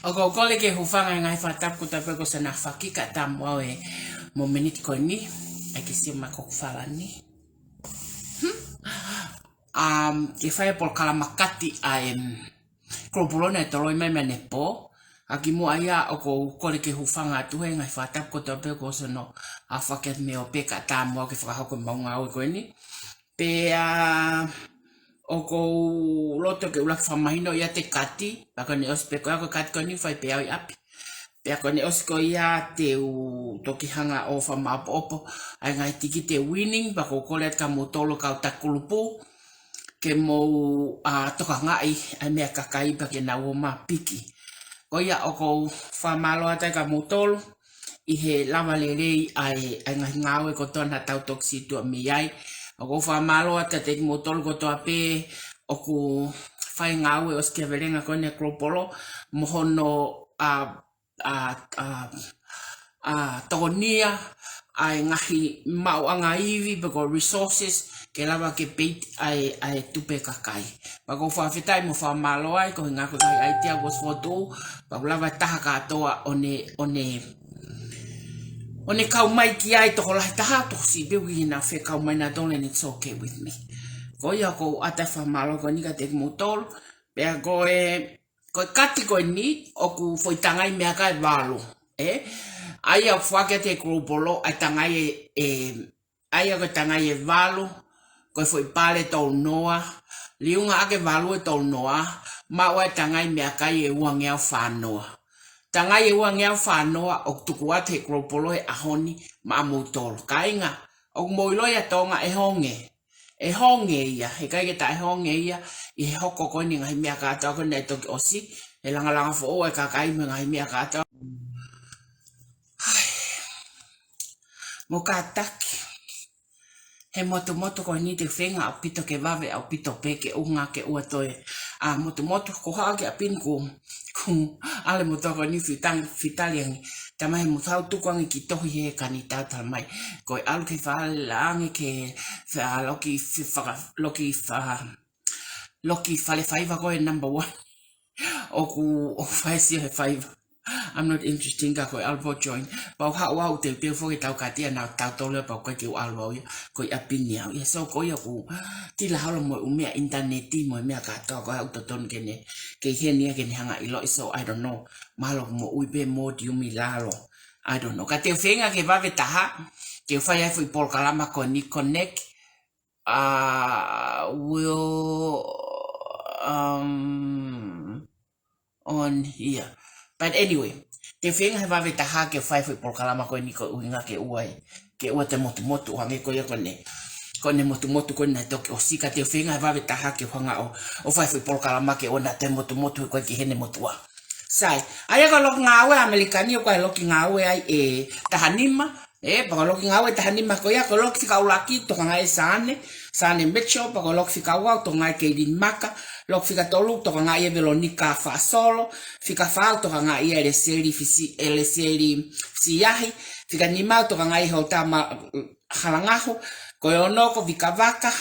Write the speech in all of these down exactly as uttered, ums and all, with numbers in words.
ʻOku ou kole ke hūfanga he ngaahi fakatapu kotoa pē kuo ʻosi hono fakahoko atu mo au he momeniti ko eni. ʻAi ke sio mai ko ʻeku fala ni. Um, ke fai e polokalama kati ʻa e, um, Global Law naʻe toloi mai mei Nepal. Ka kimuʻa ia ʻoku ou kole ke hūfanga atu he ngaahi fakatapu kotoa pē kuo ʻosi hono fakahoko atu mo au pē kae ʻatā mo au ke fakahoko ʻemau ngāue ko eni. Pea ʻoku ou loto ke ʻuluaki fakamahino ʻiate Kati, pea ko ʻene ʻosi pē ko ia ko Kati ko eni fai pē au ʻi ʻapi. Pea ko ʻene ʻosi ko ia te u toki hanga ʻo fakamaʻopoʻopo ʻa e ngaahi tikite winning, pea ʻoku ou kole atu kia moutolu kau takulupu ke mou, a, tokangaʻi ʻa e meʻa kakai pea ke nau ō mai ʻo piki. Ko ia ʻoku ou fakamālō atu ai kia moutolu ʻi he lava lelei ʻa e, ʻa e ngaahi ngāue kotoa naʻa tau toki situʻa mei ai. ʻOku ou fakamālō atu kiate kimoutolu kotoa pē ʻoku fai ngāue ʻosikiavelenga ko eni ʻa Global Law mo hono, a, a, a, a, tokonia ʻa e ngaahi maʻuʻanga ivi pe ko e resources ke lava ke peiti ʻa e, ʻa e tupe kakai. Pea ʻoku ou fakafetaʻi mo fakamālō ai, ko e ngaahi ko e ngaahi ʻaitia kuo ʻosi fokotuʻu, pea ʻoku lava ʻe he taha kātoa ʻo ne, ʻo ne, ʻo ne kau mai ki ai tokolahi taha, tokosiʻi pē ʻoku ʻikai ke nau fie kau mai nautolu, and it's okay with me. Ko ia ʻoku ou ʻoatu e fakamālō ko eni kiate kimoutolu, pea ko e, ko e Kati ko eni ʻoku foʻi tangai meʻakai ʻe valu, ē? ʻA ia ʻoku foaki atu ʻe Global Law ʻa e tangai ʻe, ʻe, ʻa ia ko e tangai ʻe valu, ko e foʻi pale ʻe tolu noa, liunga ʻaki e valu ʻe tolu noa, maʻu ai e tangai meʻakai ʻe uangeau fā noa. Tangai ʻe uangeau fā noa ʻoku tuku atu ʻe Global Law he ʻaho ni maʻamoutolu. Kāinga, ʻoku mou ʻiloʻi ʻa Tonga ʻe honge. ʻE honge ia, heʻikai ke taʻehonge ia ʻi he hoko ko eni e ngaahi meʻa kātoa ko eni naʻe toki ʻosi, he langalanga foʻou ʻa e kakai mo e ngaahi meʻa kātoa. Hai. Mou kātaki. He motumotu ko eni te u feinga ʻaupito ke vave ʻaupito pē ke ʻuhinga ke ʻoua toe, a, motumotu ko e haʻu ki ʻapi ni kuo, kuo ʻalu e motuʻa ko eni fitang-, fitali ange. Talamai ʻe he motuʻa, tuku ange e kiʻi tohi he kani tau talamai ko e ʻalu ki fale ange ke fa-, loki fi-, faka-, loki fa-, loki fale faiva ko e number one. ʻOku, ʻoku fai sio he faiva. I'm not interested ka ko e ʻalu pē ʻo join. Pea u haʻu au teuteu foki e tau Kati ʻa nautolu, pea ʻoku ʻikai ke u ʻalu au ia. Ko e ʻapi ni au ia. So ko ia ʻoku tila holo mo e ʻū meʻa ʻinitaneti mo e meʻa kātoa, ko e ʻoku totonu ke ne, ke ʻi heni ia ke ne hanga ʻo ʻiloʻi, so I don't know. Mahalo ʻoku moʻui pē mo tiumi lalo. I don't know. Ka te u feinga ke vave taha ke u fai ai e foʻi polokalama ko eni, connect, uh, will, um, on here. But anyway, te u feinga he vave taha ke u fai e foʻi polokalama ko eni ko e ʻuhinga ke ʻoua ʻe, ke ʻoua toe motumotu, ʻo hangē ko ia ko ʻene, ko ʻene motumotu ko eni naʻe toki ʻosi, ka te u feinga he vave taha ke u hanga ʻo, ʻo fai e foʻi polokalama ke ʻoua naʻa toe motumotu he ʻoku ʻikai ke ʻi heni e motuʻa. Sai, ʻa ia ko e loki ngāue ʻa ʻAmelika ni ʻoku ʻikai loki ngāue ai ʻe taha nima, ē, pea ko e loki ngāue ʻe taha nima ko ia, ko e loki fika ʻuluaki tokangaʻi ʻe Saane, Saane Mitchell, pea ko e loki fika ua tokangaʻi ʻe Keilini Maka, loki fika tolu tokangaʻi ʻe Velonika Faʻasolo, fika fā tokangaʻi ʻe Leseli Fisi-, ʻe Leseli Fisiahi, fika nima tokangaʻi ʻe Hotama Halangahu, ko e ono ko Vika Vaka,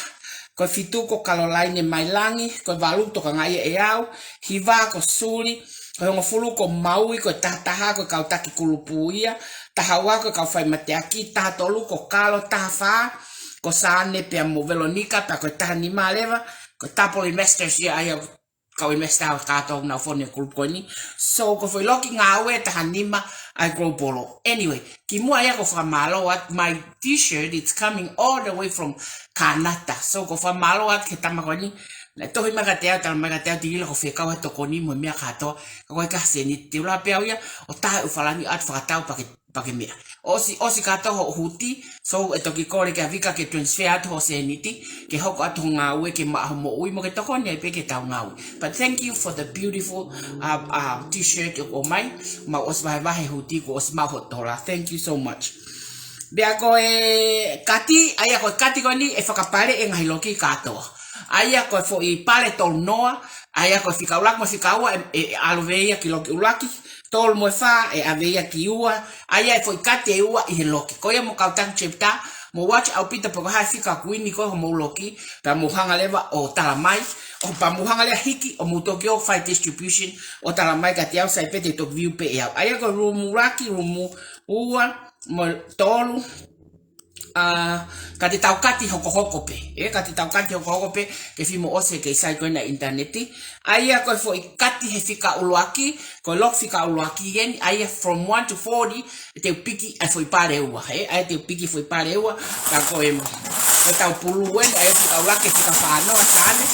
ko e fitu ko Kalolaine Mailangi, ko e valu tokangaʻi ʻe au, hiva ko Suli, ko e hongofulu ko Maui, ko e taha taha ko e kau taki kulupu ia, taha ua ko e kau fai mateaki, taha tolu ko Kalo, taha fā ko Saane pea mo Velonika, pea ko e taha nima leva ko e Tapoli Masters ia, ʻa ia kau ʻi Masters kātoa ʻoku nau fonu he kulupu ko eni. So ko e foʻi loki ngāue ʻe taha nima ʻa e Global Law. Anyway, kimuʻa ia ʻoku ou fakamālō atu, my t-shirt, it's coming all the way from Canada. So ʻoku ou fakamālō atu ki he tama ko eni naʻe tohi mai kiate au, talamai kiate au, Tilila, ko e fekau ʻa e tokoni mo e meʻa kātoa, ka ʻoku ʻikai ha sēniti. Te u lava pē au ia ʻo tā e ʻū fala ni atu fakatau pea ke, pea ke meʻa. ʻOsi, ʻosi kātoa hoʻo huti, so ʻe toki kole kia Vika ke transfer atu hoʻo sēniti ke hoko atu hoʻo ngāue ke maʻa hoʻo moʻui mo ke tokoni ai pē ki heʻetau ngāue. But thank you for the beautiful, uh, uh, t-shirt ʻoku ʻomai, mau ʻosi vahevahe e huti kuo ʻosi maʻu hoʻo tola. Thank you so much. Pea ko e Kati, ʻa ia ko e Kati ko eni ʻe fakapaleʻi e ngaahi loki kātoa. ʻA ia ko e foʻi pale ʻe tolu noa, ʻa ia ko e fika ʻuluaki mo e fika ua ʻe, ʻe ʻave ia ki he loki ʻuluaki, tolu mo e fā ʻe ʻave ia ki he ua, ʻa ia e foʻi Kati ʻe ua ʻi he loki. Ko ia mo e kau taki chapter, mou watch ʻaupito pe ko e hā e fika ʻoku wini ko ē homou loki, pea mou hanga leva ʻo talamai, ʻo pea mou hanga leva ʻo hiki, ʻo mou toki ō ʻo fai distribution, ʻo tala mai kiate au, sai pē te u toki view pē ʻe au. ʻA ia ko e room ʻuluaki, room ua, mo e tolu, ʻa, ka te tau kati hokohoko pē. ʻE, ka te tau kati hokohoko pē, ke fai mo ʻosi e kei sai ko ena ʻinitaneti. ʻA ia ko e foʻi kati he fika ʻuluaki, ko e loki fika ʻuluaki eni, ʻa ia from one to forty, te u piki ʻa e foʻi pale ua, ē? ʻA ia te u piki foʻi pale ua, ka ko e, ko e tau pulu eni, ʻa ia fika ʻuluaki, fika fā noa, Sane.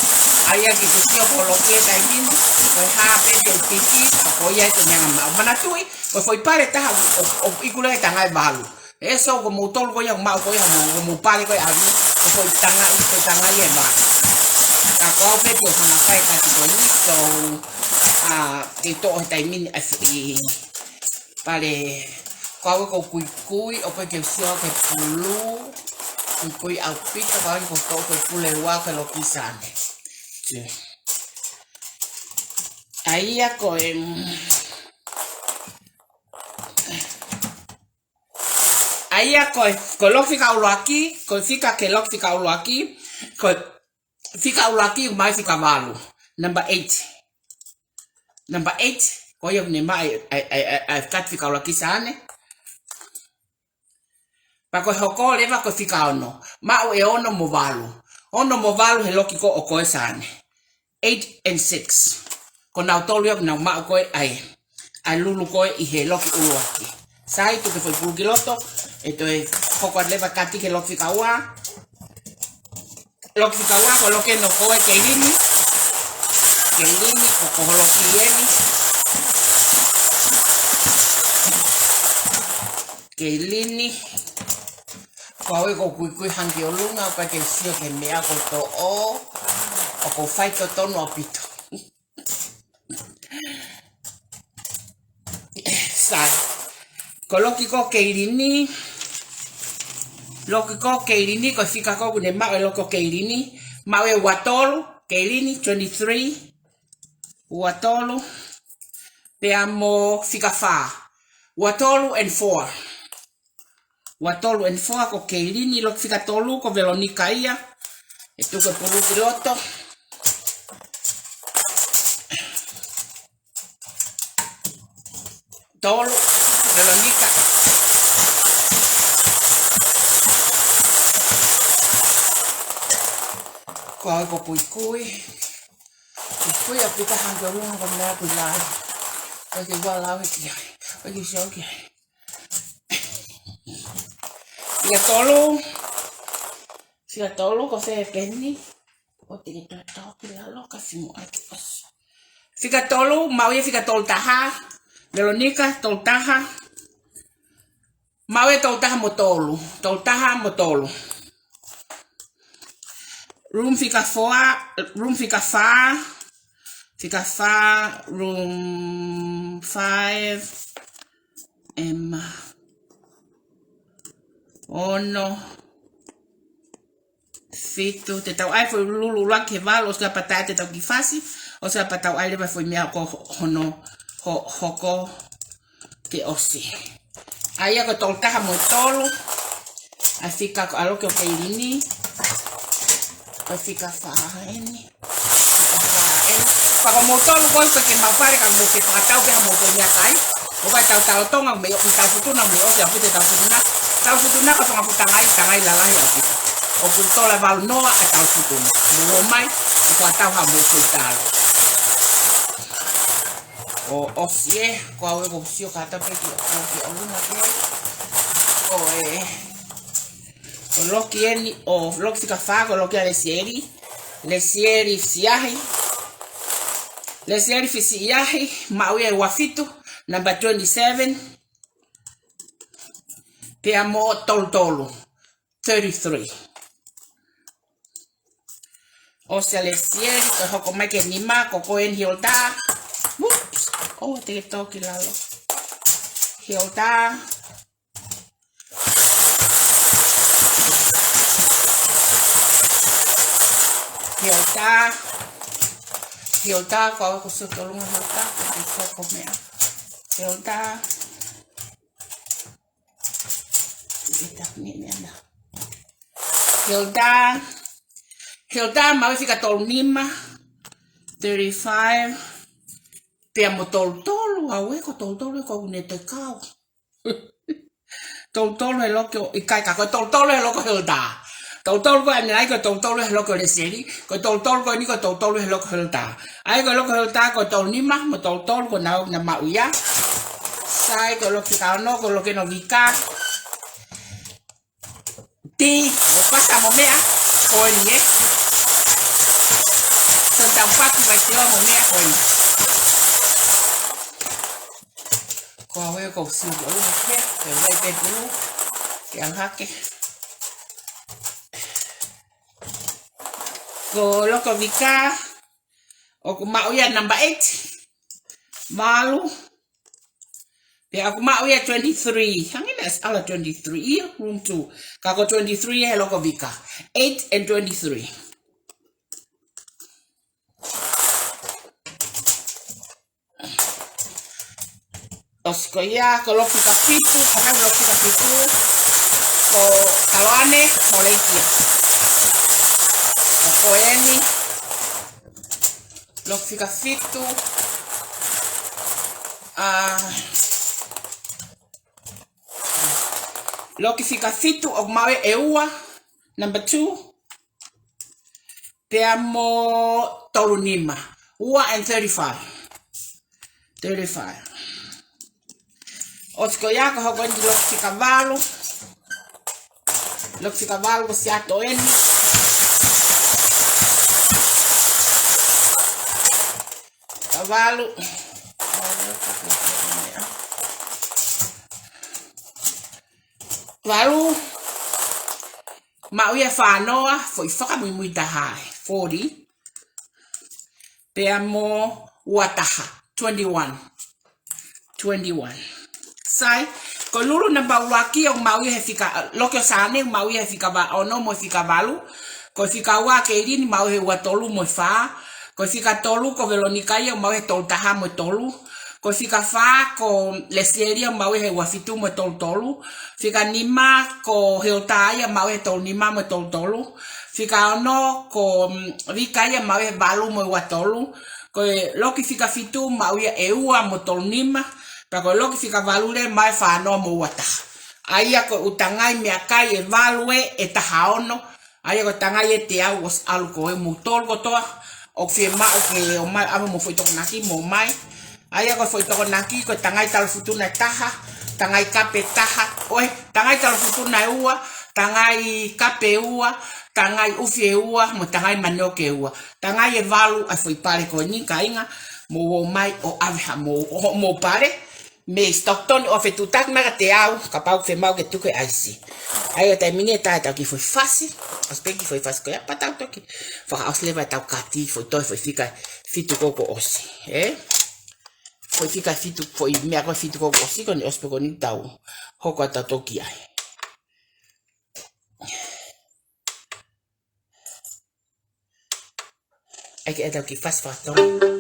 ʻA ia ke ke sio ko e loki e taimi ni, ko e hā pē te u piki, ka ko ia te ne hanga ʻo maʻu. Manatuʻi, ko e foʻi pale ʻe taha ʻoku, ʻoku, ʻoku ʻiku leva e tanga ʻe valu. ʻE, so ko moutolu ko ia ʻoku maʻu ko ia mo, ko mou pale ko ia ʻalu, ko e foʻi tanga, ko e tanga ia ʻe valu. Ka ko au pē te u hanga ʻo fai e kati ko eni, so, ʻa, ke toʻo he taimi ni ʻa e foʻi pale, ko au ʻoku ou kuikui, ʻoku ʻikai ke u sio ki he pulu, kuikui ʻaupito, ko au ʻoku ou toʻo ko e pule ua ko e loki Sane. ʻA ia ko e, mm, ʻA ia ko e, ko e loki fika ʻuluaki, ko e fika ki he loki fika ʻuluaki, ko e fika ʻuluaki ʻoku maʻu e fika valu. Number eight. Number eight, ko ia ʻoku ne maʻu e, e, e, e, e kati fika ʻuluaki Sane. Pea ko e hoko leva ko e fika ono. Maʻu e ono mo valu. Ono mo valu he loki ko ē ʻo koe Sane. Eight and six. Ko nautolu ia ʻoku nau maʻu ko ē ʻa e, ʻa e lulu ko ē ʻi he loki ʻuluaki. Sai, tuku e foʻi pulu ki loto, ʻe toe hoko atu leva e kati ki he loki fika ua. Loki fika ua, ko e loki eni ʻo koe Keilini. Keilini, ko, ko ho loki eni. Keilini. Ko au ʻoku ou kuikui hangē ʻi ʻolunga, ʻoku ʻikai ke u sio ki he meʻa ʻoku ou toʻo, ʻoku ou faitotonu ʻaupito. Sai. Ko e loki ko ē Keilini, loki ko ē Keilini, ko e fika ko ē ʻoku ne maʻu e loki ko ē Keilini, maʻu e ua tolu, Keilini, twenty-three, ua tolu, pea mo fika fā, ua tolu and four. Ua tolu and four ko Keilini, loki fika tolu ko Velonika ia. ʻE tuku e pulu ki loto. Tolu, Velonika. Ko au ʻoku ou kuikui. Kuikui ʻaupito hangē ʻi ʻolunga ko e meʻa ʻoku lahi. ʻOku ʻikai ke u lau he ki ai. ʻOku ʻikai ke u sio ki ai. Fika tolu. Fika tolu ko fē peni. ʻOku te ke toe tau ki lalo ka simu ʻaki ʻosi. Fika tolu, maʻu ia fika tolu taha. Velonika, tolu taha. Maʻu ia tolu taha mo tolu. Tolu taha mo tolu. Room fika fā, room fika fā. Fika fā, room five. Ema. Ono. Fitu, te tau ʻai e foʻi lulu ʻuluaki ki he valu, ʻosi ko ia pea tā te tau kiʻi fasi, ʻosi ko ia pea tau ʻai leva e foʻi meʻa ko hono, ho-, hoko ke ʻosi. ʻA ia ko e tolu taha mo e tolu, ʻa e fika ko ē ʻa e loki ʻo Keilini, ko e fika fā eni. Pea ko moutolu ko ē ʻoku ʻikai ke mou pale ka mou ke fakatau pē haʻamou foʻi meʻakai. ʻOku ʻi ai e tau talo Tonga, mei ʻoku tau futuna, mei ʻoku ʻaupito e tau futuna. Tau futuna ko e fanga fuʻu tangai, tangai lalahi ʻaupito. ʻOku tola valu noa e tau futuna. Mou ō mai, ʻo fakatau haʻamou foʻi talo. ʻO ʻosi ē, ko au ʻoku ou sio kātoa pē ki ʻo, ki ʻolunga ko ē. Ko e Ko e loki eni ʻo, loki fika fā, ko e loki ʻa Lesieli. Lesieli Fisiʻiahi. Lesieli Fisiʻiahi, maʻu ia e ua fitu, number twenty-seven. Pea mo tolu tolu, thirty-three. ʻOsi ʻa Lesieli, ko e hoko mai ki he nima, ko koe eni Hilda. Whoops. ʻOua te ke tō ki lalo. Hilda. Hilda. Hilda, ko au ʻoku ou sio ki ʻolunga Hilda, ko au ʻoku ou sio ki he meʻa. Hilda. Hilda. Hilda, maʻu ia fika tolu nima. thirty-five. Pea mo tolutolu, ʻauē, ko tolutolu ko ʻene toe kau. Tolutolu he loki ʻo, ʻikai, ka ko tolutolu he loki Hilda. Tolutolu ko ʻene ʻai ko tolutolu he loki Leseli. Ko tolutolu ko eni ko tolutolu he loki Hilda. ʻAi ko loki Hilda ko tolunima mo tolutolu ko ʻena ʻoku na maʻu ia. Sai ko loki fika ono ko loki ʻo Vika. Tī, ʻo pata mo meʻa, ko eni ē. So tau patu mai tio mo meʻa ko eni. Ko ʻauē ko siu ko ʻauē ke, ke vai pe pulu, ke au hake. Ko loki Vika, ʻoku maʻu ia number eight. Valu. Pea ʻoku maʻu ia twenty-three. Hangē naʻe ʻasi ʻa e twenty-three ia, room two. Ka ko twenty-three he loki Vika. Eight and twenty-three. ʻOsi ko ia, ko loki fika fitu, ko hau loki fika fitu. Ko Taloane, ko Leitia. Ko eni. Loki fika fitu. ʻA, loki fika fitu ʻoku maʻu ʻe ua, number two. Pea mo tolunima. Ua and thirty-five. Thirty-five. ʻOsi ko ia ka hoko eni loki fika valu. Loki fika valu ko Siato eni. Ka valu. Valu. Maʻu ia fānoa, foʻi fakamuimui taha ē, forty. Pea mo ua taha, twenty-one. Twenty-one. Sai, ko Lulu namba ua ki ʻoku maʻu ia he fika, loki ʻo Sane ʻoku maʻu ia he fika va-, ono mo e fika valu. Ko e fika ua Keilini maʻu he ua tolu mo e fā. Ko e fika tolu ko Velonika ia ʻoku maʻu he tolu taha mo e tolu. Ko e fika fā ko Lesieli ia ʻoku maʻu he ua fitu mo e tolu tolu. Fika nima ko Hilda ia ʻoku maʻu he tolu nima mo e tolu tolu. Fika ono ko, mm, Vika ia ʻoku maʻu he valu mo e ua tolu. Ko e loki fika fitu maʻu ia ʻe ua mo tolu nima. Pea ko e loki fika valu leva maʻu he fānoa mo ua taha. ʻA ia ko e ʻū tangai meʻakai ʻe valu ē, ʻe taha ono. ʻA ia ko e tangai ē te u ʻosi ʻalu ko ē mo tolu kotoa. ʻOku fiemaʻu ke ō mai ʻave mo foʻi tokonaki mo mai. ʻA ia ko e foʻi tokonaki ko e tangai talafutuna ʻe taha, tangai kape ʻe taha, ʻoe, tangai talafutuna ʻe ua, tangai kape ʻe ua, tangai ʻufi ʻe ua, mo tangai manioke ʻe ua. Tangai ʻe valu ʻa e foʻi pale ko eni kāinga, mou ō mai ʻo ʻave ha mo, ʻo, mo pale. Mei Stockton ʻo fetuʻutaki mai kiate au, kapau ʻoku fiemaʻu ke tuku e ʻaisi. ʻA ia ko e taimi ni ʻe taha ʻetau kiʻi foʻi fasi, ʻosi pē kiʻi foʻi fasi ko ia, pea tau toki fakaʻosi leva ʻetau kati, foʻi toe, foʻi fika fitu ko ē kuo ʻosi, ē? Foʻi fika fitu, foʻi meʻa ko ē fitu ko ē kuo ʻosi ko eni ʻosi pē ko eni tau hoko ʻetau toki ai. ʻAi ke ʻetau kiʻi fasi fakatonga.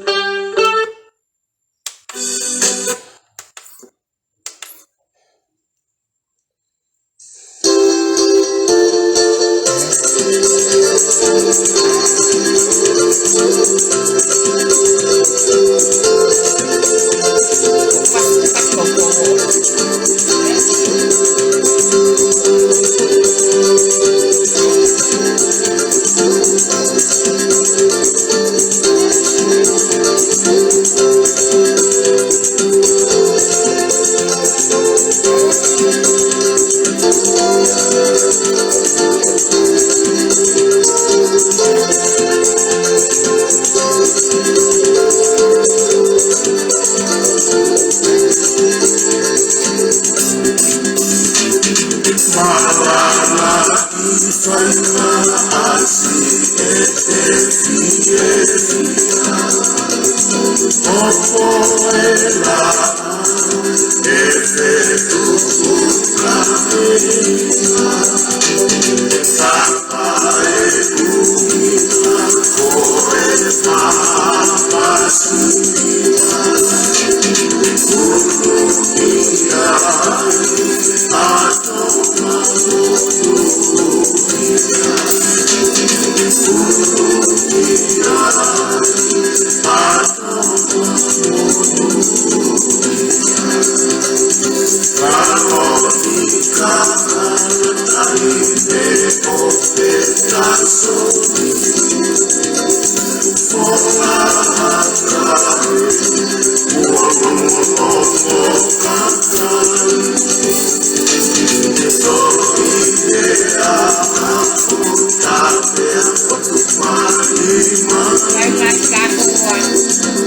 Mai mai ka hoa.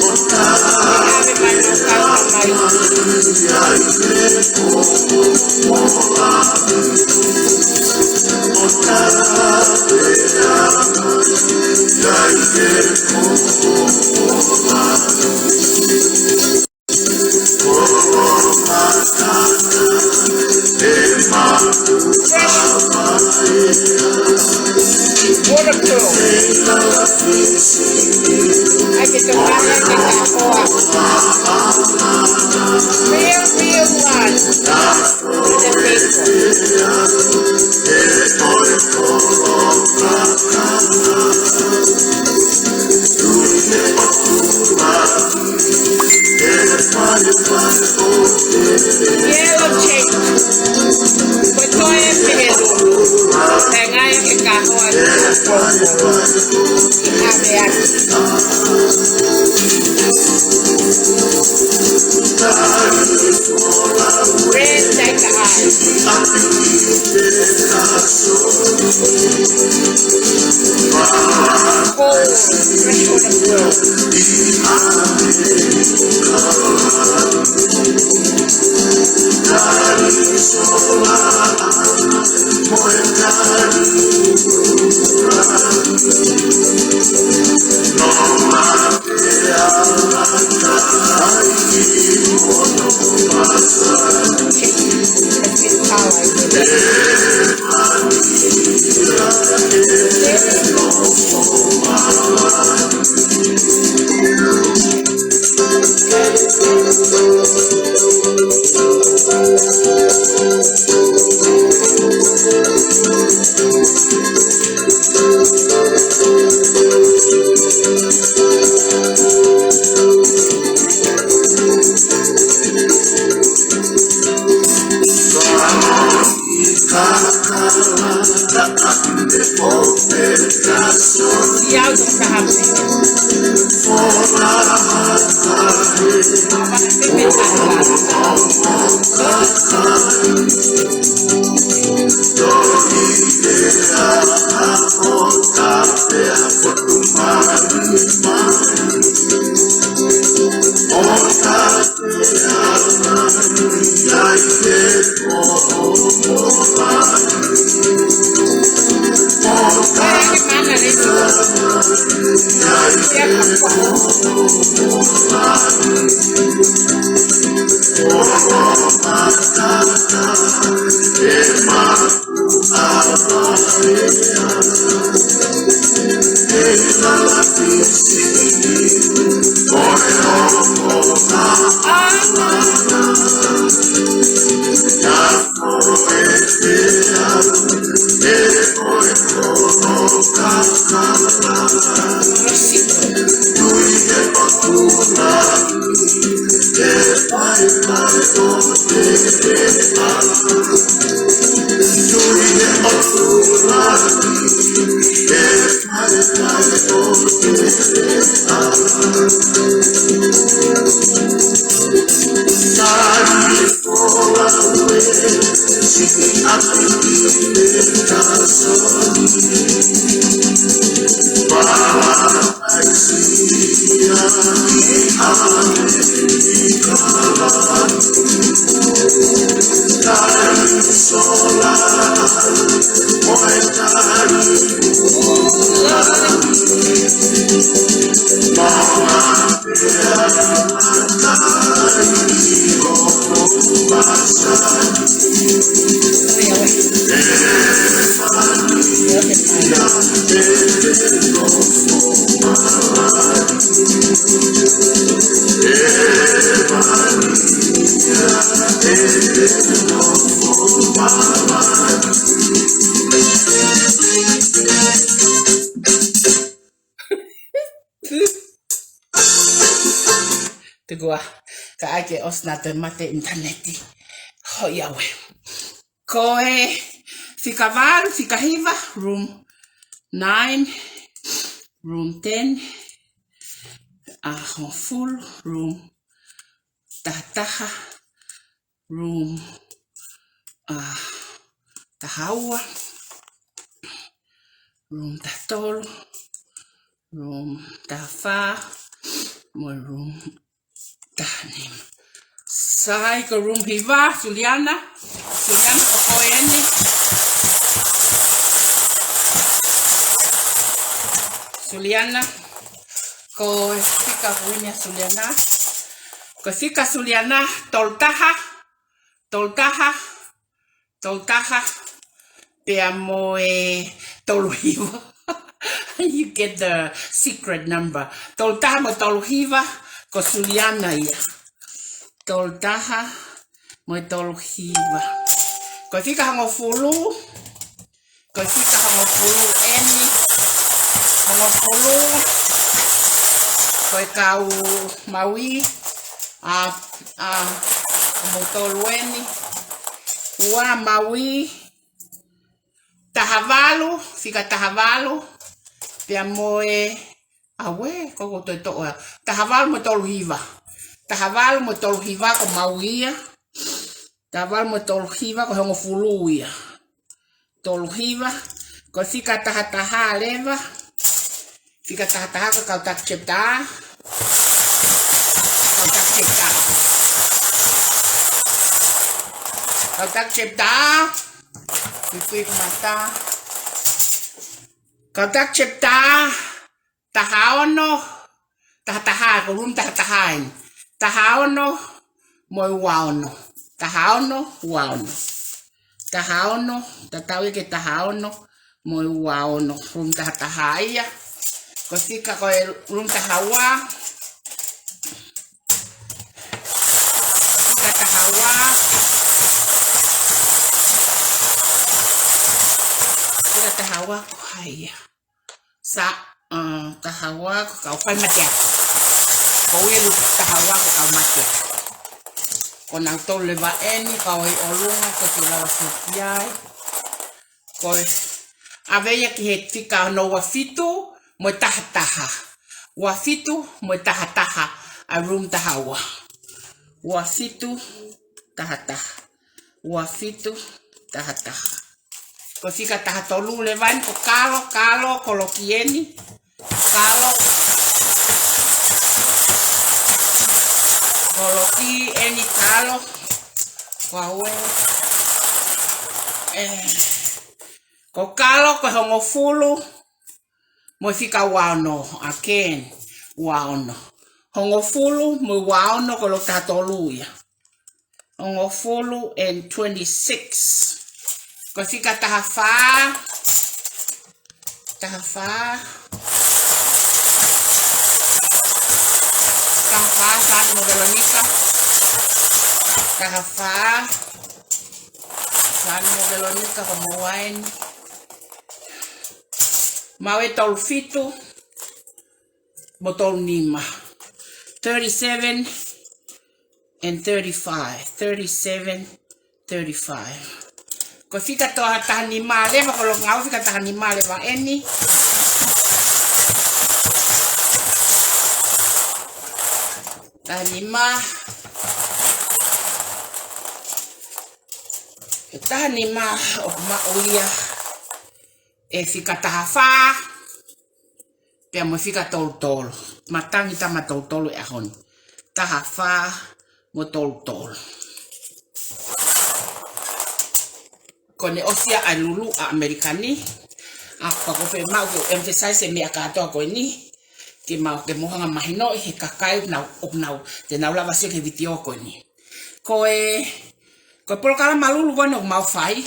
ʻE ʻave mai no ka mai. Waterproof. Ai ke tokanga ke ka hoa. Real, real one. With a big one. Yellow tape. Ko e toe pehē. Pea ngaahi ke ka hoa ki ha pōpō. Ki ha meʻa. Red like the eye. Cold, fresh water flow. Te kua, ka ʻai ke ʻosi naʻa toe mate ʻinitaneti. Hoi au ē. Ko e fika valu, fika hiva, room nine, room ten, ʻa hongofulu, room taha taha, room, ʻa, taha ua, room taha tolu, Room taha fā mo e room taha nima. Sai, ko e room hiva, Suliana. Suliana ko koe eni. Suliana, ko e fika ko eni ʻa Suliana. Ko e fika Suliana, tolu taha, tolu taha, tolu taha, pea mo e tolu hiva. You get the secret number. Tolu taha mo e tolu hiva, ko Suliana ia. Tolu taha mo e tolu hiva. Ko e fika hongofulu, ko e fika hongofulu eni, hongofulu, ko e kau Maui, ʻa, ʻa, mo tolu eni, ua Maui, taha valu, fika taha valu, pea mo e, ʻauē, ko ko toe toʻo ʻa, taha valu mo e tolu hiva. Taha valu mo e tolu hiva ko Maui ia. Taha valu mo e tolu hiva ko e hongofulu ia. Tolu hiva, ko e fika taha taha leva. Fika taha taha ko e kau taki chapter. Kau taki chapter. Kau taki chapter. Fifty mata. Kau taki chapter. Taha ono, taha taha, ko e room taha taha eni. Taha ono mo e ua ono. Taha ono, ua ono. Taha ono, tatau ia ki he taha ono mo e ua ono. Room taha taha ia. Ko e fika ko e room taha ua. Fika taha ua. Fika taha ua ko hai ia. Sa, uh, taha ua ko e kau fai mateaki. Ko e room taha ua ko e kau mateaki. Ko nautolu leva eni, kau ʻi ʻolunga, ko e kau lava sio ki ai. Ko e ʻave ia ki he fika hono ua fitu mo e taha taha. Ua fitu mo e taha taha ʻa e room taha ua. Ua fitu taha taha. Ua fitu taha taha. Ko e fika taha tolu leva eni ko Kalo, Kalo, ko Loki eni. Kalo. Ko Loki eni Kalo. Ko ʻauē. Eh, ko Kalo ko e hongofulu mo e fika ua ono, again, ua ono. Hongofulu mo e ua ono ko e loki taha tolu ia. Hongofulu and twenty-six. Ko e fika taha fā. Taha fā. Taha fā, Sani mo Veronica. Taha fā. Sani mo Veronica, ko Moaini. Maui tolu fitu mo tolu nima. Thirty-seven and thirty-five. Thirty-seven, thirty-five. Ko e fika toʻa taha nima leva, ko e loki ngāue fika taha nima leva eni. Taha nima. Taha nima ʻoku maʻu ia ʻe fika taha fā pea mo e fika tolu tolu. Matangi tama tolu tolu ʻi he ʻaho ni. Taha fā mo tolu tolu. Ko ʻene ʻosi ia ʻa e lulu ʻa ʻAmelika ni. ʻA, pea ko e fiemaʻu ke u emphasize e meʻa kātoa ko eni. Ke mau, ke mou hanga mahinoʻi he kakai ʻoku nau, ʻoku nau, te nau lava sio ki he vitiō ko eni. Ko e, ko e polokalama lulu ko eni ʻoku mau fai.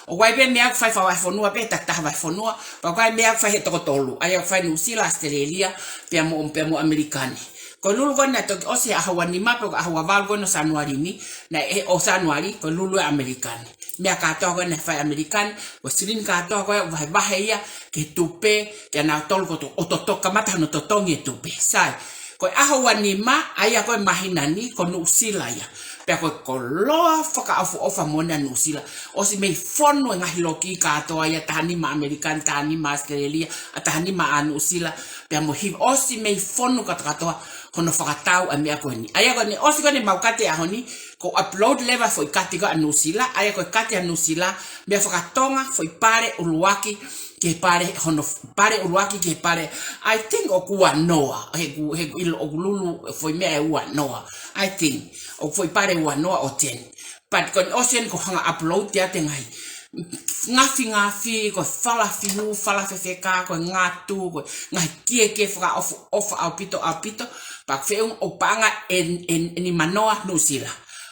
ʻOku ʻi ai pē meʻa ʻoku fai fakavahefonua pē, takitaha vahefonua. Pea ʻoku ʻi ai meʻa ʻoku fai he toko tolu. ʻA ia ʻoku fai Nuʻusila, ʻAositelēlia, pea mo, pea mo ʻAmelika ni. Ko e lulu ko eni naʻe toki ʻosi he ʻaho ua nima pe ko e ʻaho ua valu ko eni ʻo Sānuali ni. Naʻe ʻo Sānuali, ko e lulu ʻa ʻAmelika ni. Meʻa kātoa ko eni naʻe fai ʻe ʻAmelika ni, ko e silini kātoa ko ē ʻoku vahevahe ia ki he tupe, kia nautolu ko to-, ʻo toto-, kamata hono totongi e tupe. Sai, ko e ʻaho ua nima, ʻa ia ko e māhina ni, ko Nuʻusila ia. Pea ko e koloa fakaʻofoʻofa moʻoni ʻa Nuʻusila. ʻOsi mei fonu e ngaahi loki kātoa ia, taha nima ʻAmelika ni, taha nima ʻAositelēlia, ʻa taha nima ʻa Nuʻusila, pea mo hiva, ʻosi mei fonu kātoa kātoa hono fakatau ʻa e meʻa ko eni. ʻA ia ko ʻene ʻosi ko eni mau kati he ʻaho ni, ko e upload leva foʻi kati ko ē ʻa Nuʻusila, ʻa ia ko e kati ʻa Nuʻusila, meʻa fakatonga, foʻi pale, ʻuluaki, ke pale, hono pale ʻuluaki ke pale, I think ʻoku ua noa, he ʻoku, he ʻoku ʻilo ʻoku lulu foʻi meʻa ʻe ua noa, I think, ʻoku foʻi pale ua noa ʻo ten. But ko eni ʻosi eni ko e hanga upload ia ʻa e ngaahi ngafingafi, ko e fala fiu, fala fefeka, ko e ngatu, ko e ngaahi kiekie fakaʻofa, ʻofa ʻaupito, ʻaupito, pea feʻunga ʻo paʻanga ʻe, ʻe, ʻe nima noa Nuʻusila.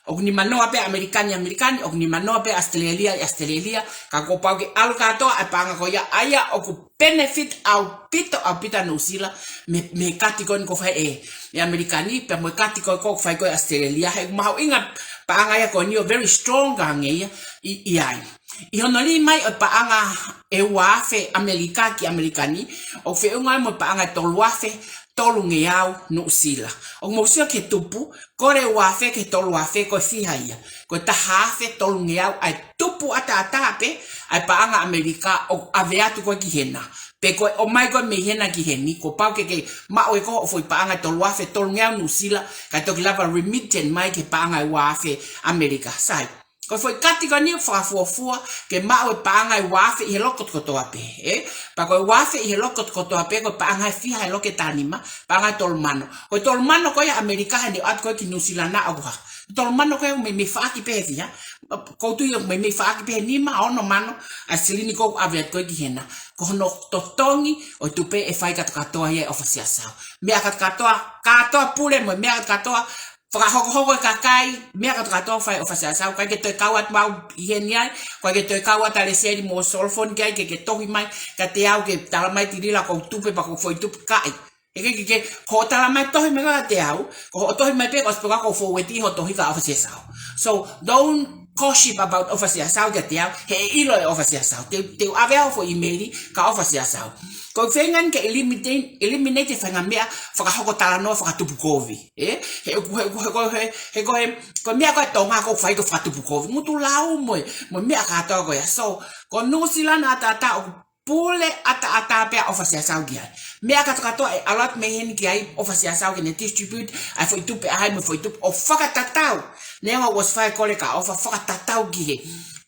ʻOku nima noa pē ʻAmelika ni ʻi ʻAmelika ni, ʻoku nima noa pē ʻAositelēlia ʻi ʻAositelēlia, ka kuo pau ke ʻalu kātoa ʻa e paʻanga ko ia, ʻa ia ʻoku benefit ʻaupito, ʻaupito ʻa Nuʻusila, mei, mei he kati ko eni ʻoku fai ʻe, ʻe ʻAmelika ni, pea mo e kati ko ē ʻoku fai ko ē ʻAositelēlia, he ʻoku mahuʻinga paʻanga ia ko eni ʻo very strong ka hangē ia, ʻi, ʻi ai. ʻI hono lī mai ʻo e paʻanga ʻe ua afe ʻAmelika ki ʻAmelika ni, ʻoku feʻunga ai mo e paʻanga ʻe tolu afe tolungeau Nuʻusila. ʻOku mou sio ki he tupu, ko e ua afe ki he tolu afe ko e fiha ia. Ko e taha afe tolungeau ʻa e tupu ʻataʻatā pē ʻa e paʻanga ʻAmelika ʻoku ʻave atu ko ē ki hena. Pe ko e ʻomai ko ē mei hena ki heni, kuo pau ke ke maʻu ʻe koe hoʻo foʻi paʻanga ʻe tolu afe tolungeau Nuʻusila, kae toki lava remittance mai ki he paʻanga ʻe ua afe ʻAmelika. Sai. Ko e foʻi kati ko eni ʻoku fakafuofua ke maʻu e paʻanga ʻe ua afe ʻi he loki kotokotoa pē, ē? Pea ko e ua afe ʻi he loki kotokotoa pē, ko e paʻanga ʻe fiha he loki ʻe taha nima, paʻanga ʻe tolu mano. Ko e tolu mano ko ia ʻAmelika he ne ʻoatu ko ē ki Nuʻusila na ʻoku hā. Tolu mano ko ia ʻoku meimei faʻaki pē he fiha. Ko u tui ʻoku meimei faʻaki pē he nima, ono mano, ʻa e silini ʻoku ʻave atu ko ē ki hena. Ko hono totongi ʻo e tupe ʻe fai kātoa ia ʻe ʻOfa Siasau. Meʻa kātoa, kātoa pule mo e meʻa kātoa, fakahokohoko e kakai, meʻa kātoa fai ʻe ʻOfa Siasau, ʻikai ke toe kau atu mau ʻi heni ai, ʻikai ke toe kau atu ʻa Lesieli mo Solofoni ki ai ke, ke tohi mai, kiate au ke tala mai Tilila ko e tupe pea ko e foʻi tupe kae. ʻIkai ke, ke, ko hoʻo tala mai tohi mai kiate au, ko hoʻo tohi mai pē ko e speka ko e forward hoʻo tohi kia ʻOfa Siasau. So, don't gossip about ʻOfa Siasau kiate au, he ʻe ʻilo ʻe ʻOfa Siasau. Te, te u ʻave au foʻi email kia ʻOfa Siasau. Ko e feinga eni ke eliminate, eliminate e faʻahinga meʻa, fakahoko talanoa, fakatupu kovi. Ē? He ʻoku, he ʻoku, he ko e, he, he ko e, ko e meʻa ko ē ʻa Tonga ʻoku fai ko e fakatupu kovi. Ngutu lau mo e, mo e meʻa kātoa ko ia. So, ko Nuʻusila na ʻataʻatā ʻoku pule ʻataʻatā pē ʻa ʻOfa Siasau ki ai. Meʻa kātoa ʻe ʻalu atu mei heni ki ai ʻOfa Siasau ke ne distribute ʻa e foʻi tupe ʻa hai mo e foʻi tupe ʻo fakatatau. Neongo ʻoku ʻosi fai e kole kia ʻOfa fakatatau ki he,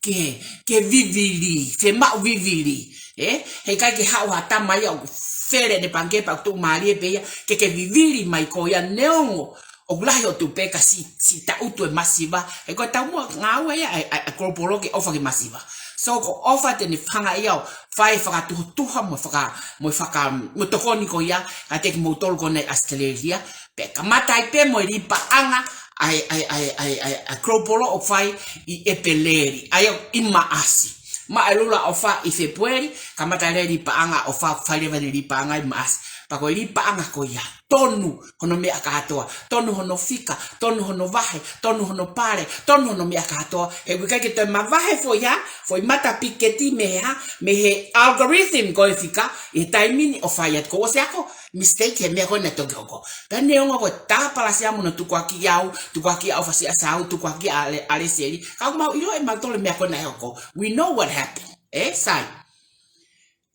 ki he, ki he vivili, fiemaʻu vivili. Ē? Heʻikai ke haʻu ha tama ia ʻoku fele ʻene pangikē pea ʻoku tuʻumālie pē ia, ke ke vivili mai ko ia neongo ʻoku lahi hoʻo tupe ka siʻi, siʻi tangutu e masiva, he ko e taumuʻa ngāue ia ʻa e, ʻa e, ʻa e global ke ʻofa ki he masiva. So ko ʻOfa te ne hanga ia ʻo fai e fakatuhatuha mo e faka, mo e faka, mo e tokoni ko ia, kiate kimoutolu ko ena ʻi ʻAositelēlia, pea kamata ai pē mo e lī paʻanga, ʻa e, ʻa e, ʻa e, ʻa e, ʻa e, ʻa e global ʻoku fai ʻi ʻEpeleli, ʻa ia ʻi Maʻasi. Maʻu e lula ʻOfa ʻi Fēpueli, kamata e lī paʻanga ʻOfa, fai leva ʻene lī paʻanga ʻi Maʻasi. Pea ko e lī paʻanga ko ia, tonu hono meʻa kātoa, tonu hono fika, tonu hono vahe, tonu hono pale, tonu hono meʻa kātoa. He ʻoku ʻikai ke toe mavahe foʻi hā, foʻi mata piketi mei he hā, mei he algorithm ko e fika, ʻi he taimi ni ʻoku fai atu ko ʻosi ako, mistake he meʻa ko ē naʻe toki hoko. Pea neongo ko e tā palasi ʻa mo hono tukuakiʻi au, tukuakiʻi ʻa ʻOfa Siasau, tukuakiʻi ʻa Le-, ʻa Lesieli. Ka ʻoku mau ʻilo ʻe mautolu e meʻa ko ē naʻe hoko. We know what happened. Ē, sai.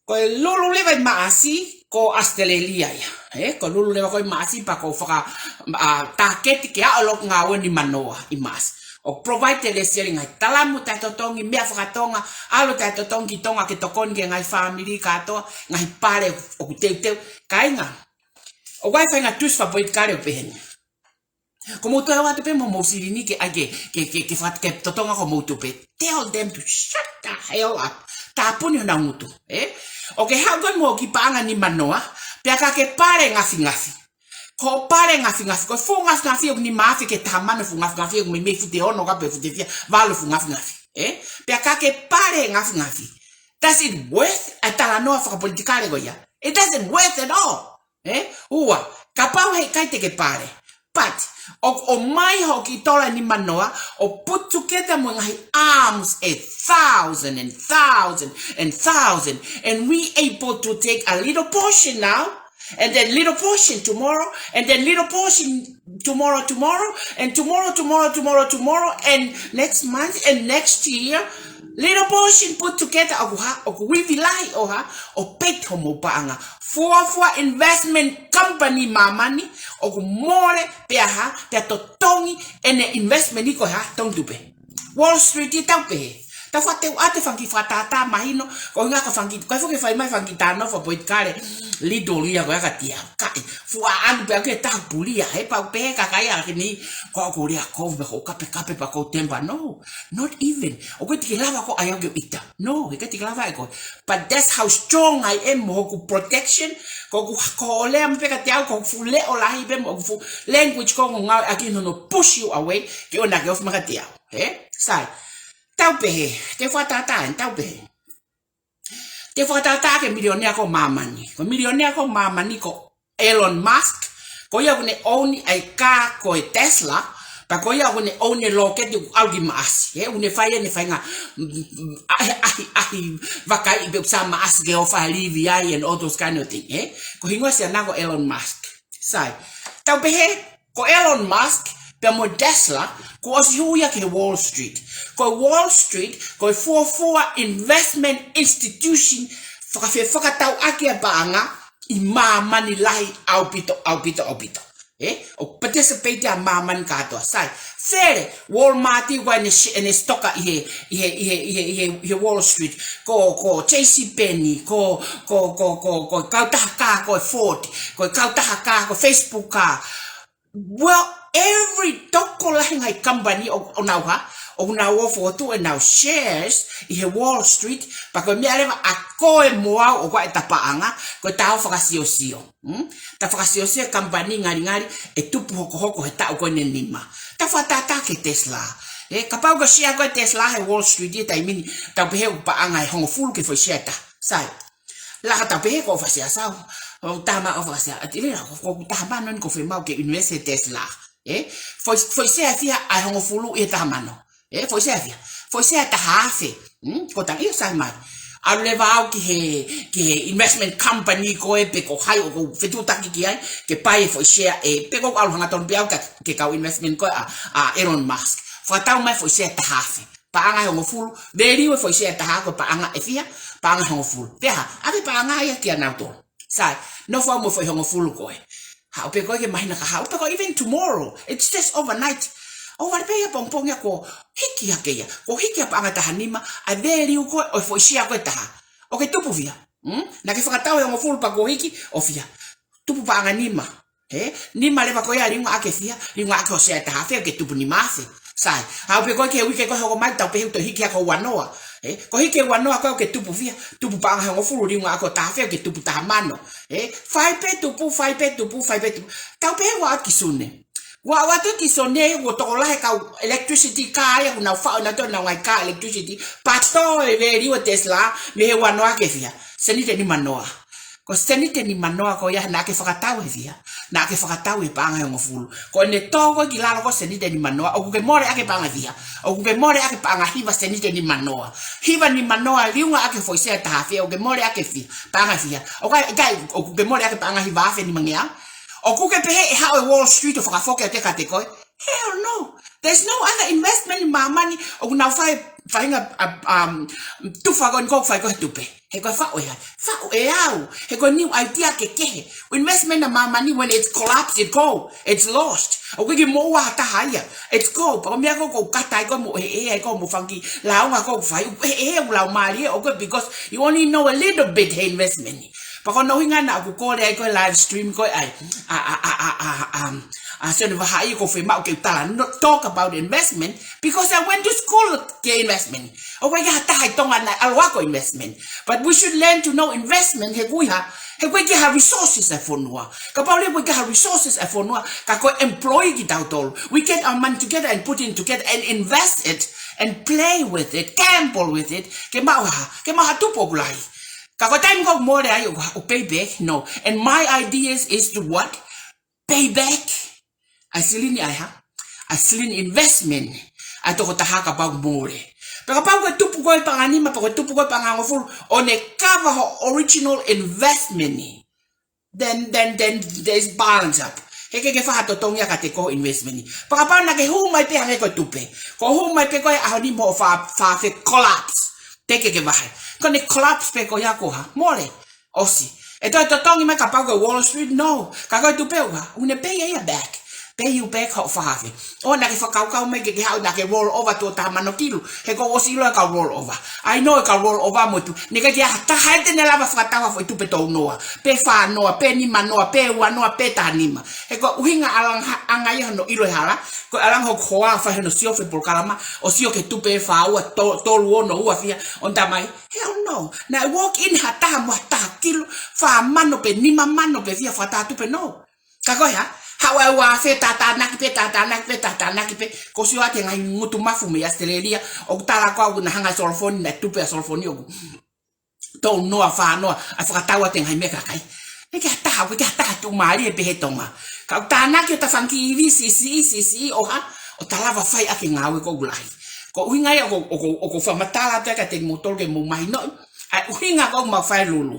Ko e lulu leva ʻi Maʻasi, ko ʻAositelēlia ia. Ē, ko e lulu leva ko ē ʻi Maʻasi pea ko e faka, ʻa, tāketi ke ʻalu ʻo ngāue nima noa ʻi Maʻasi. ʻO provide ʻe Lesieli ngaahi talamu taʻetotongi, meʻa fakatonga, ʻalu taʻetotongi ki Tonga ke tokoni ki he ngaahi fāmili kātoa, ngaahi pale ʻoku teuteu, kāinga. ʻOku ʻi ai e faʻahinga tusi fakapolitikale ʻoku pehē ni. Ko mou toe ʻoatu pē mo mou silini ke, ʻai ke, ke, ke, ke faka-, ke totongi ko mou tupe. Tell them to shut the hell up. Tāpuni honau ngutu, ē? ʻOku ke haʻu koe mo e kiʻi paʻanga nima noa, pea ka ke pale ngafingafi. Ko e pale ngafingafi, ko e fuʻu ngafingafi ʻoku nima afe ki he taha mano fuʻu ngafingafi ʻoku meimei fute ono ka pe fute fiha, valu fuʻu ngafingafi, ē? Pea ka ke pale ngafingafi. Does it worth ʻa e talanoa fakapolitikale ko ia? It doesn't worth at all. Ē? Ua, kapau heʻikai te ke pale. But, ʻo, ʻomai hoʻo kiʻi tola nima noa, ʻo put together mo e ngaahi arms a thousand and thousand and thousand, and we able to take a little portion now, and then little portion tomorrow, and then little portion tomorrow, tomorrow, and tomorrow, tomorrow, tomorrow, tomorrow, and next month, and next year, little portion put together, ʻoku hā, ʻoku ivi lahi ʻo hā, ʻo pay homou paʻanga. Fuofua investment company ʻi māmani, ʻoku mole pea hā, pea totongi ʻene investment ʻi ko e hā, tongi tupe. Wall Street ʻi tau pehē. Tau fakateuʻi atu e fanga kiʻi fakatātā mahino, ko e ʻuhinga ko e fanga kiʻi, ko e foki fai mai fanga kiʻi tānofo politikale, little ia ko ia kiate au. Kae, fuʻu ʻaʻanu pē au ke taha pulia, he pau pē he kakai ʻa ʻAkini, ko ʻeku lea kovi, ko e kapekape pē ʻeku temper, no, not even. ʻOku ʻikai te ke lava koe ʻe au ke u ʻita. No, he ʻikai te ke lava ʻe koe. But that's how strong I am, mo hoku protection, ko ʻeku, ko hoʻo lea mai pē kiate au, ko hoku fuʻu leʻo lahi pē, mo hoku fuʻu language ko ē ʻoku ngāueʻaki hono push you away, ke ʻoua naʻa ke ofi mai kiate au. Ē? Sai. Tau pehē, te u fakatātā eni, tau pehē. Te u fakatātā ki he milionea ko ē ʻo māmani. Ko e milionea ko ē ʻo māmani ko Elon Musk, ko ia ʻoku ne own ʻa e kā ko e Tesla, pea ko ia ʻoku ne own e lōketi ʻoku ʻalu ki Maʻasi. Ē, ʻoku ne fai ʻene faʻahinga, mm, mm, ʻahiʻahi, ʻahiʻahi vakaiʻi pē ʻoku sai Maʻasi ke ʻofa livi ai and all those kind of thing, ē? Ko e hingoa siʻana ko Elon Musk. Sai. Tau pehē, ko Elon Musk, pea mo Tesla, kuo ʻosi hū ia ki he Wall Street. Ko e Wall Street, ko e fuofua investment institution, fakafefakatauʻaki ʻa e paʻanga ʻi māmani lahi ʻaupito, ʻaupito, ʻaupito. Ē? ʻOku participate ʻa māmani kātoa. Sai, fele, Walmart, ʻoku ʻi ai ʻene si-, ʻene stock ʻi he, ʻi he, ʻi he, ʻi he, ʻi he, ʻi he Wall Street. Ko, ko J C Penney, ko, ko, ko, ko, ko e kautaha kā, ko e Ford, ko e kautaha kā, ko e Facebook kā. Well, every tokolahi ngaahi company ʻo, ʻoku nau hā, ʻoku nau ō ʻo fokotuʻu ʻenau shares ʻi he Wall Street, pea ko e meʻa leva ʻa koe mo au ʻoku ʻi ai ʻeta paʻanga, ko ʻeta ō ʻo fakasiosio. Hmm? Ta fakasiosio e company ngalingali ʻe tupu hokohoko he taʻu ko eni ʻe nima. Tau fakatātā ki he Tesla. Ē, kapau ko e share ko ē ʻo e Tesla he Wall Street he taimi ni, tau pehē ʻoku paʻanga ʻe hongofulu ki he foʻi share ʻe taha. Sai. Laka tau pehē ko e fakasia sau. ʻOku taha mano ʻo fakasia. ʻAti lea, ko, ko, ko e taha mano eni ʻoku fiemaʻu ke invest he Tesla. Ē? Foʻi, foʻi share ʻe fiha ʻa e hongofulu ʻi he taha mano. Ē, foʻi share ʻe fiha. Foʻi share ʻe taha afe. Hmm? Ko e tangi ʻo sai mai. ʻAlu leva au ki he, ki he investment company ko ē pe ko hai ʻoku ou fetuʻutaki ki ai, ke pai e foʻi share ē, pe ko e ʻalu hangatonu pē au ka, ki he kau investment ko ē ʻa, ʻa Elon Musk. Fakatau mai foʻi share ʻe taha afe. Paʻanga ʻe hongofulu, value e foʻi share ʻe taha ko e paʻanga ʻe fiha, paʻanga ʻe hongofulu. Pea hā, ʻave paʻanga ia kia nautolu. Sai, nofo au mo e foʻi hongofulu ko ē. Haʻu pē ko ē ki he māhina kahaʻu, pe ko e even tomorrow. It's just overnight. ʻOku vale pē ia pongipongi ia kuo hiki hake ia. Kuo hiki ʻa e paʻanga ʻe taha nima, ʻa e value ko ē ʻo e foʻi share ko ē ʻe taha. ʻOku ke tupu fiha. Hmm? Naʻa ke fakatau e hongofulu pea kuo hiki, ʻo fiha. Tupu paʻanga ʻe nima. Ē, nima leva ko ia liunga ʻaki e fiha, liunga ʻaki hoʻo share ʻe taha afe ʻoku ke tupu nima afe. Sai, haʻu pē ko ē ki he uike ko ē ʻe hoko mai, tau pehē ʻoku toe hiki hake ʻo uanoa. Ē, ko e hiki ʻe uanoa ko ē ʻoku ke tupu fiha, tupu paʻanga ʻe hongofulu, liunga ʻaki hoʻo taha afe ʻoku ke tupu taha mano. Ē, fai pē tupu, fai pē tupu, fai pē tupu. Tau pehē ʻoku ʻalu atu ki Sune. ʻOku ʻalu atu ki Sune, ʻoku tokolahi e kau electricity kā ia, ʻoku nau faʻo ʻenautolu ʻenau ngaahi kā electricity, pea tō e value ʻo e Tesla, mei he uanoa ki he fiha. Seniti ʻe nimanoa. Ko e seniti ʻe nimanoa ko ia naʻa ke fakatau he fiha. Naʻa ke fakatau he paʻanga ʻe hongofulu. Ko ʻene tō ko ē ki lalo ko e seniti ʻe nimanoa. ʻOku ke mole ʻaki e paʻanga ʻe fiha. ʻOku ke mole ʻaki e paʻanga ʻe hiva seniti ʻe nimanoa. Hiva nimanoa liunga ʻaki e foʻi share ʻe taha afe. ʻOku ke mole ʻaki e fiha. Paʻanga ʻe fiha. ʻOku ʻikai, ʻikai, ʻoku ke mole ʻaki e paʻanga ʻe hiva afe nimangeau. ʻOku ke pehē ʻe haʻu e Wall Street ʻo fakafoki atu kiate koe. Hell no. There's no other investment ʻi māmani ʻoku nau fai, faʻahinga, uh, um, tufa ko eni ʻoku fai ko ē he tupe. He ko e faʻu ʻe hai? Faʻu ʻe au. He ko e new idea kehekehe. Investment ʻa māmani, when it's collapsed, it go. It's lost. ʻOku ʻikai ke moʻua ha taha ia. It's go. Pea ko e meʻa ko ē ʻoku ou kata ai ko ē mo e ʻeʻe ai ko ē mo e fanga kiʻi lāunga ko ē ʻoku fai. ʻE, ʻe, ʻe, ʻoku laumālie ʻoku, because you only know a little bit he investment. Pea ko hono ʻuhinga naʻa ku kole ai ko e live stream ko ē ʻa, ʻa, ʻa Sione Vahaʻi, ʻoku fiemaʻu ke u tala, no, talk about investment, because I went to school ki he investment. ʻOku ʻikai ha taha ʻi Tonga naʻe ʻalu ʻo ako investment. But we should learn to know investment he ʻoku ʻi ai ha, he ʻoku ʻi ai ha resources ʻa e fonua. Kapau leva ʻoku ʻikai ha resources ʻa e fonua, ka ko e employ kitautolu. We get our money together and put it together and invest it and play with it, gamble with it. Ke maʻu ha, ke maʻu ha tupu ʻoku lahi. Ka ko e taimi ko ē ʻoku mole ai ʻoku, ʻoku pay back, no. And my ideas is to what? Pay back. ʻA e silini ʻa e hā? ʻA e silini investment ʻa e tokotaha kapau ʻoku mole. Pea kapau ko e tupu ko ē paʻanga ʻe nima, pe ko e tupu ko ē paʻanga ʻe hongofulu, ʻo ne cover ho original investment. Then, then, then there's balance up. He ʻikai ke fai ha totongi ia kiate koe ho investment. Pea kapau naʻa ke hū mai pē hangē ko e tupe. Ko e hū mai pē ko ē ʻaho ni mo e fā, fā afe collapse. Te ke ke vahe. Ko ʻene collapse pē ko ia ko e hā? Mole. ʻOsi. ʻE toe totongi mai kapau ko e Wall Street, no. Ka ko e tupe ʻoku hā? ʻOku ne pay ia back. Pay you back hoʻo fā afe. ʻOua naʻa ke fakakaukau mai ke ke haʻu naʻa ke roll over tuʻo taha mano kilu. He ʻoku ou ʻosi ʻilo e kau roll over. I know e kau roll over mo e tupe. Naʻe ʻikai ke ʻi ai ha taha ia te ne lava fakatau ha foʻi tupe tolu noa, pe fā noa, pe nima noa, pe ua noa, pe taha nima. He ko e ʻuhinga ʻalangaʻi ia hono ʻilo e hala, ko e ʻalangaʻi hoku hoa ʻo fai hono sio he polokalama, ʻo sio ki he tupe ʻe fā ua, to-, tolu ono ua fiha, ʻo ne talamai, hell no. Naʻe walk in ha taha mo ha taha kilu, fā mano pe nima mano pe fiha fakatau ha tupe, no. Ka ko e hā, haʻu ʻa e ua afe, tātānaki pē, tātānaki pē, tātānaki pē, ko e sio atu he ngaahi ngutu mafu mei ʻAositelēlia, ʻoku tala ko au naʻe hanga ʻe Solofoni, naʻe tupe ʻa Solofoni ʻoku tolu noa, fā noa, ʻa e fakatau atu e ngaahi meʻa ki he kakai. ʻIkai ke ʻi ai ha taha, ʻikai ke ʻi ai ha taha tuʻumālie pehē ʻi Tonga. Ka ʻoku tānaki ʻo ta fanga kiʻi ivi siʻisiʻi, siʻisiʻi ʻo hā, ʻo ta lava fai ʻaki e ngāue ʻoku lahi. Ko e ʻuhinga ia ʻoku, ʻoku, ʻoku ou fakamatala atu ai kiate kimoutolu ke mou mahinoʻi ʻa e ʻuhinga ʻoku mau fai e Lulu.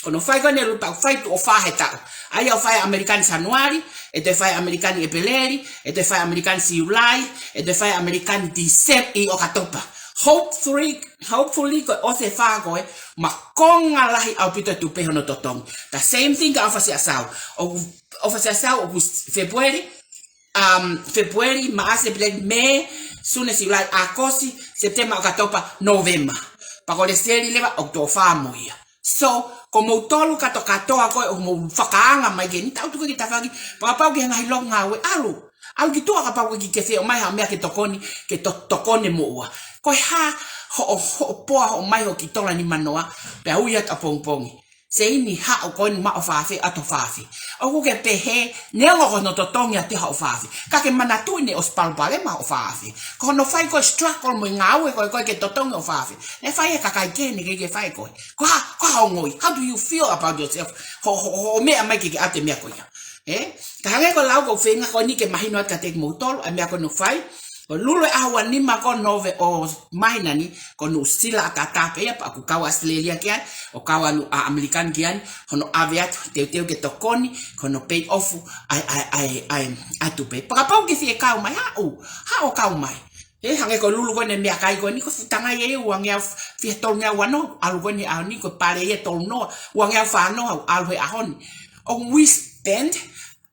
Ko hono fai ko eni e Lulu, tau fai tuʻo fā he taʻu. ʻA ia ʻoku fai ʻa e ʻAmelika ni Sānuali, ʻe toe fai ʻa e ʻAmelika ni ʻEpeleli, ʻe toe fai ʻa e ʻAmelika ni Siulai, ʻe toe fai ʻa e ʻAmelika ni Tīsem-, ʻi ʻOkatopa. Hopefully, hopefully ko e ʻosi e fā ko ē, ma konga lahi ʻaupito e tupe hono totongi. The same thing kia ʻOfa Siasau. ʻOku, ʻOfa Siasau ʻoku Fēpueli, um, Fēpueli, Maʻasi, Epeleli, Mē, Sune, Siulai, ʻAokosi, Sepitema, ʻOkatopa, Nōvema. Pea ko Lesieli leva ʻoku tuʻo fā mo ia. So, ko moutolu kātoa kātoa ko ē ʻoku mou fakaanga mai ke ni tau tuku ki tafaʻaki, pea kapau ʻoku ʻi ai ha ngaahi loki ngāue, ʻalu. ʻAlu ki tuʻa kapau ʻoku ʻikai ke fie ʻomai ha meʻa ke tokoni, ke to-, tokoni moʻua. Ko e hā hoʻo, hoʻo poa, hoʻo mai hoʻo kiʻi tola nima noa, pea ui atu ʻapongipongi. Seini, haʻu ko eni maʻu fā afe, ʻoatu fā afe. ʻOku ke pehē, neongo ko hono totongi ʻa e tupe hoʻo fā afe. Ka ke manatuʻi naʻe ʻosi palopalema hoʻo fā afe. Ko hono fai ko e struggle mo e ngāue ko ē ko ē ke totongi hoʻo fā afe. Naʻe fai ʻe he kakai kehe, naʻe ʻikai ke fai ʻe koe. Ko e hā, ko e hā hoʻo ongoʻi? How do you feel about yourself? Hoʻo, hoʻo, hoʻo meʻa mai ke ke ʻoatu e meʻa ko ia. Ē? Ka hangē ko e lau ko ē ʻoku ou feinga ko eni ke mahino atu kiate kimoutolu ʻa e meʻa ko eni ʻoku fai. Ko e Lulu ʻaho ua nima ko ē ʻo Nōve-, ʻo māhina ni, ko Nuʻusila ʻataʻatā pē ia, pea ʻoku kau ʻa ʻAositelēlia ki ai, ʻoku kau ʻa Nu-, ʻa ʻAmelika ni ki ai, hono ʻave atu, teuteu ke tokoni, ko hono pay off ʻa e, ʻa e, ʻa e, ʻa e, ʻa e tupe. Pea kapau ʻoku ke fie kau mai, haʻu, haʻu ʻo kau mai. Ē, hangē ko e Lulu ko eni e meʻakai ko eni, ko e fuʻu tangai ʻe uangeau fiha tolungeau ua noa, ʻalu ko eni he ʻaho ni, ko e pale ia tolu noa, uangeau fā noa, ʻalu he ʻaho ni. ʻOku we spend,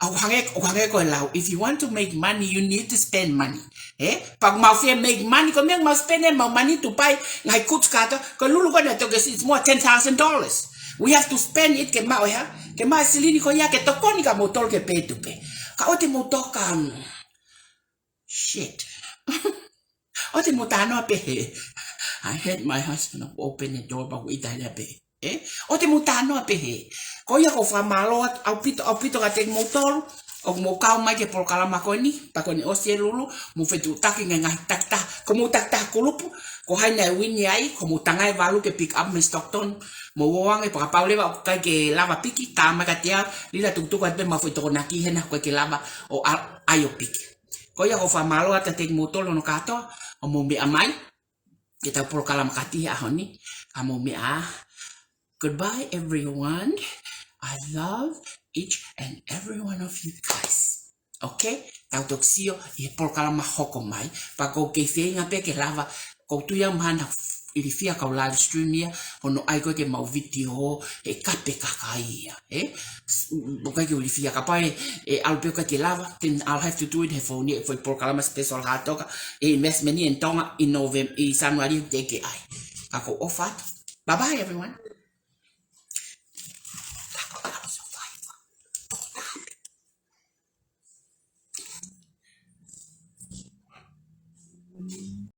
ʻoku hangē, ʻoku hangē ko e lau, if you want to make money, you need to spend money. Ē? Pea ʻoku mau fie make money, ko e meʻa ʻoku mau spend ʻemau money to buy ngaahi kutu kātoa, ko e Lulu ko eni ʻoku ke siʻi, it's more ten thousand dollars. We have to spend it ke maʻu e hā, ke maʻu e silini ko ia ke tokoni kia moutolu ke pē tupe. Ka ʻoua te mou toka, mm, shit. ʻOua te mou talanoa pehē. I had my husband open the door, pea ʻoku ʻita leva pē. Ē? ʻOua te mou talanoa pehē. Ko ia ʻoku ou fakamālō atu ʻaupito, ʻaupito kiate kimoutolu ʻoku mou kau mai ki he polokalama ko eni, pea ko eni ʻosi e Lulu, mou fetuʻutaki ngaahi, ngaahi takitaha, ko hoʻomou takitaha kulupu, ko hai naʻe uini ai, ko hoʻomou tangai ʻe valu ke pick up mei Stockton, mou ō ange, pea kapau leva ʻoku ʻikai ke lava piki, tā mai kiate au, Lila, tukutuku atu pē ʻemau foʻi tokonaki hena, ʻoku ʻikai ke lava ʻo ʻa-, ʻai ʻo piki. Ko ia ʻoku ou fakamālō atu kiate kimoutolu hono kātoa ʻoku mou meʻa mai ki heʻetau polokalama kātoa he ʻaho ni, ka mou meʻa ā. Goodbye, everyone. I love each and every one of you guys. Okay? Tau toki sio ʻi he polokalama hoko mai. Pea ʻoku ou kei feinga pē ke lava, ʻoku ou tui au mahalo ʻe ilifia e kau live stream ia, hono ʻai ko ē ke mau vitiō, he kape kakai ia, ē? S-, ʻoku ʻikai ke u ilifia, kapau ʻe, ʻe ʻalu pē ʻoku ʻikai ke lava, then I'll have to do it he foʻi ni, foʻi polokalama special Haʻatoka, e investment ʻi Tonga, ʻi November, ʻi Sānuali te ke ʻai. Ka ʻoku ou ʻofa atu. Bye bye, everyone.